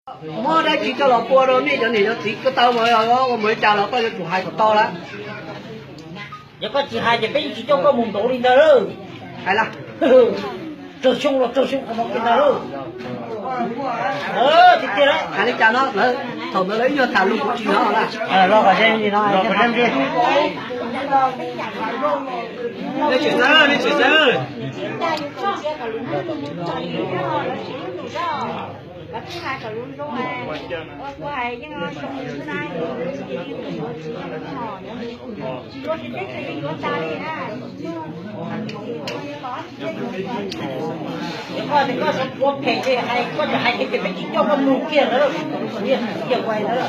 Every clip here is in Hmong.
Muab dab tsi coj los pua rau nej cov niam cov txiv ko taw mas ua mus li cas los koj yuav tsum hais kom tau lawm. Yog koj tsis hais ces peb yeej tsis coj koj mus ntaus li ntawd lawm. Hais lawm. Raug xyoo los raug xyoo qhov no li ntawd lawm. Tiag tiag lawm. Hais li cas no lawv thaum ntawd lawv ib nyuag tham lus kuv tsis hnov na. Los kom ze li no. Nej tsis xav, nej tsis xav. Koj tias koj ua phem ces hais, koj tsis hais ces peb tsis coj koj mus kiag lawm, cia ua lawm.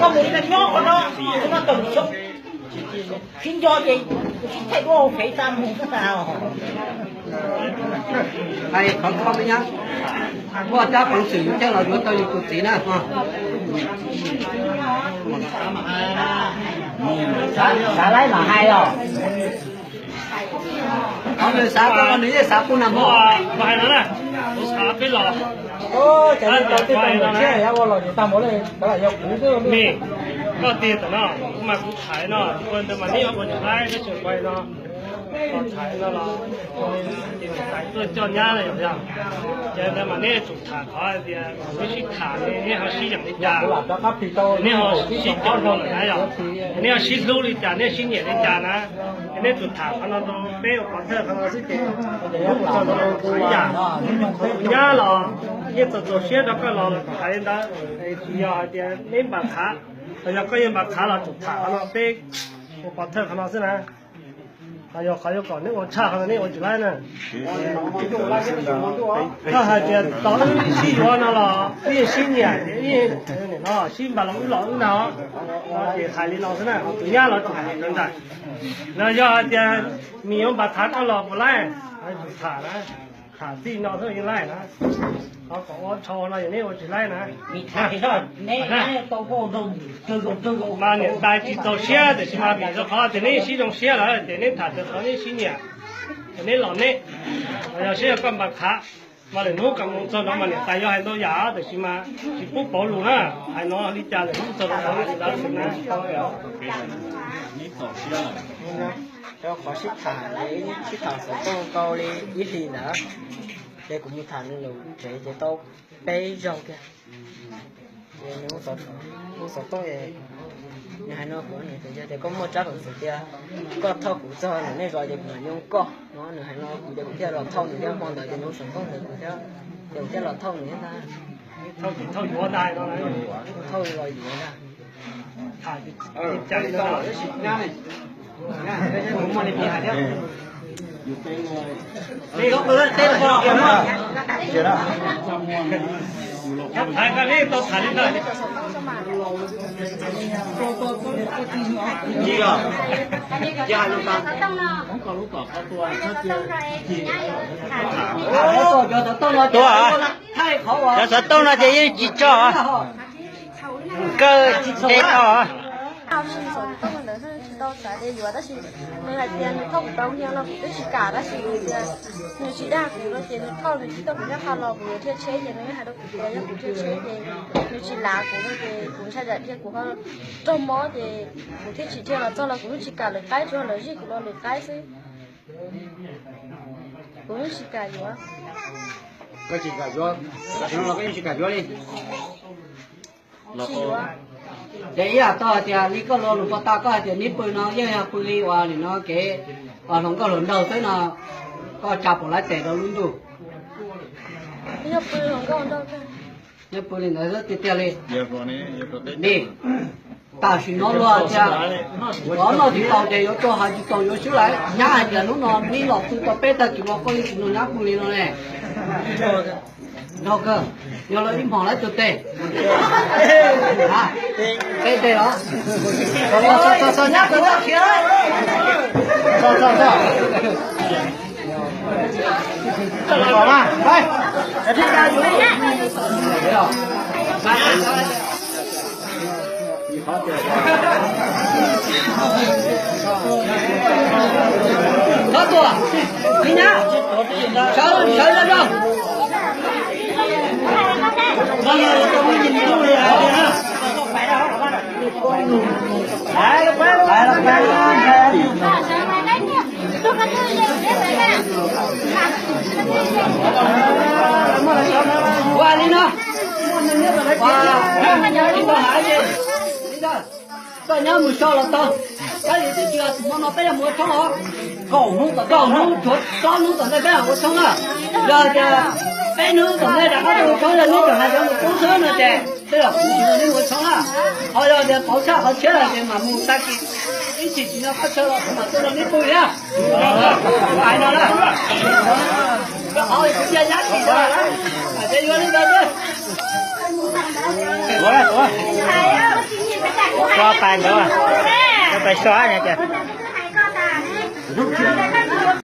Koj mus nyob qhov no, qhov no tawm xyoo, sib nco ces sib thaij duab hauv fev tas mus xwb tas. Hais qhov koj me nyab, muaj rab peev xwm yus thiaj los yuav tau yus tus txiv na. Xav laib mam hais os. Qhov nws xav tau los nws yeej xav kuj nag hmo. Hais no na, kuv xav peb los. Ces tau tej tau ntawm siab ua los yus tag npaum li, kav lam yog kuv xwb. Koj tiag tam no, kuv mas kuv thaiv no, ua ntawd mas neb ua tsis laib, neb tseem ua no. Koj thaiv no los, ces nws thaiv tuaj coj nyab na yom. Ces ntawd mas neb tsum tham qhov tias neb sib tham, neb ho sib yeem li cas, neb ho sib coj los na yom, neb ho sib hlub li cas, neb sib nyiam li cas na. Ces neb tsum tham qhov no rau peb ua pov thawj qhov no xwb ces ib yam. Tus nyab los yeej txaus txaus siab rau koj los los kom hais li ntawd, tsis yog hais tias neb npam qhav, los yog koj yeej npam qhav los tsum tham qhov no peb ua pov thawj qhov no xwb na. Ho yog qhov yuav kom neb ua tshaj qhov no neb ua tsis laib na. Koj hais tias tau wb sib yuav no los wb yeej sib nyiam, wb yeej no sib npam los wb los wb no, ces hais li no xwb na, tus nyab los tsum hais li ntawd. Los yog hais tias nws yuav npam qhav koj los puas laib, tsum tham na, tham txij no xwb yeej laib na. Qhov kom ua tshau no yog neb ua tsis laib na. Mas niam tais tsis txaus siab tiam sis mas vim rau qhov tias neb sib zoo siab lawm ces neb tham txog qhov neb sib nyiam, ces neb los neb, yog siab yog koj npam qhav. Mas lwm hnub kom mus txog no mas niam tais yuav hais ntau yam tiam sis mas tsis pub pauv lus na. Hais no li cas lwm hnub txog no hais li ntawd xwb na. Rau qhov sib tham, sib tham xov tooj tau li ib hlis ntawd, ces kuv mus tham nws lawm tsev ces tau peb zaug kiag. Ces nws hu xov tooj, nws hais no kuv, nws tias koj muaj tsab peev xwm tias koj thauj kuv txog ntawm nej zos ces kuv mam yoo koj no. Nws hais no kuv ces kuv thiaj los thauj nws thiab, hmo ntawd ces nws hu xov tooj ntawd kuv thiab, ces kuv thiaj los thauj nws thiab ntag. Thauj los yuav ntag. Tuaj, cov xov tooj no ces yeej tsis tso, kawg tsis tso. Xov tooj ntawd tsis tau xav tias yuav, tab sis nws hais tias nws thauj kuv tau kiag no kuv twb tsis kam, tab sis nws tias nws tsis dag kuv no ces nws thauj nws tsis tuaj kuv nyob qhov los kuv yuav dhia tsheb ces nws hais rau kuv tias yog kuv dhia tsheb ces nws tsis lav kuv no ces kuv ntshai tsam tias kuv ho raug mob ces kuv thiaj tsis dhia los txog los kuv yeej tsis kam lwm qaib, tsuas yog lawv zij kuv los lwm qaib xwb. Kuv yeej tsis kam yuav. Koj tsis kam yuav, tam sim no los koj yeej tsis kam yuav li. Tsis yuav. Ces ib yam tau hais tias li koj lo lus pov tau koj hais tias neb pw no yeej yog pw li uas nim no kev hluas nkauj hluas nraug xwb no, koj tsa pom lawv tes rau lub ntuj. Yog pw hluas nkauj nraug, neb pw li ntawd xwb tiag tiag li. Ni, tam sim no luag tias, ov noj tsis tau ces yuav tso, hais tsis tau yuav swb lawm. Nyab hais tias hnub no neb los pw tau peb tag kis no koj yeej tsis nrog nyab pw li no ne. Nrog kawg, yog lawv ib hmos lawv tus tes. Peb tes os. Txog, txog, txog, txog, nyab pw tag kis. Txog, txog, txog. Thov tuaj, txiv nyab, sawv, sawv zog zog. Ua li no. Koj nyob mus so los tau. Koj yuav twb tsis tus hmo no peb yuav mus ua tshoob os. Kaum hnub tom, kaum hnub tshuav plaub hnub tom ntej peb mam ua tshoob na. Yog tias peb hnub tom ntej rov qab tuaj ua tshoob, yog neb tseem hais tias mus poob xwb no ces tej zaum kuv tsis nrog neb mus ua tshoob na. Ho yog tias pauv tshaj qhov tshiab lawm ces mam mus tag kis ib chim tsis nyob qab tsawg los kuv mam tuaj nrog neb pw na. Hais no na. Rau qhov kuv cia yab tsis tau lawm, hais tias yuav li ntawd xwb. Tuav, tuav. Tso pais ntawd, tso pais so ces.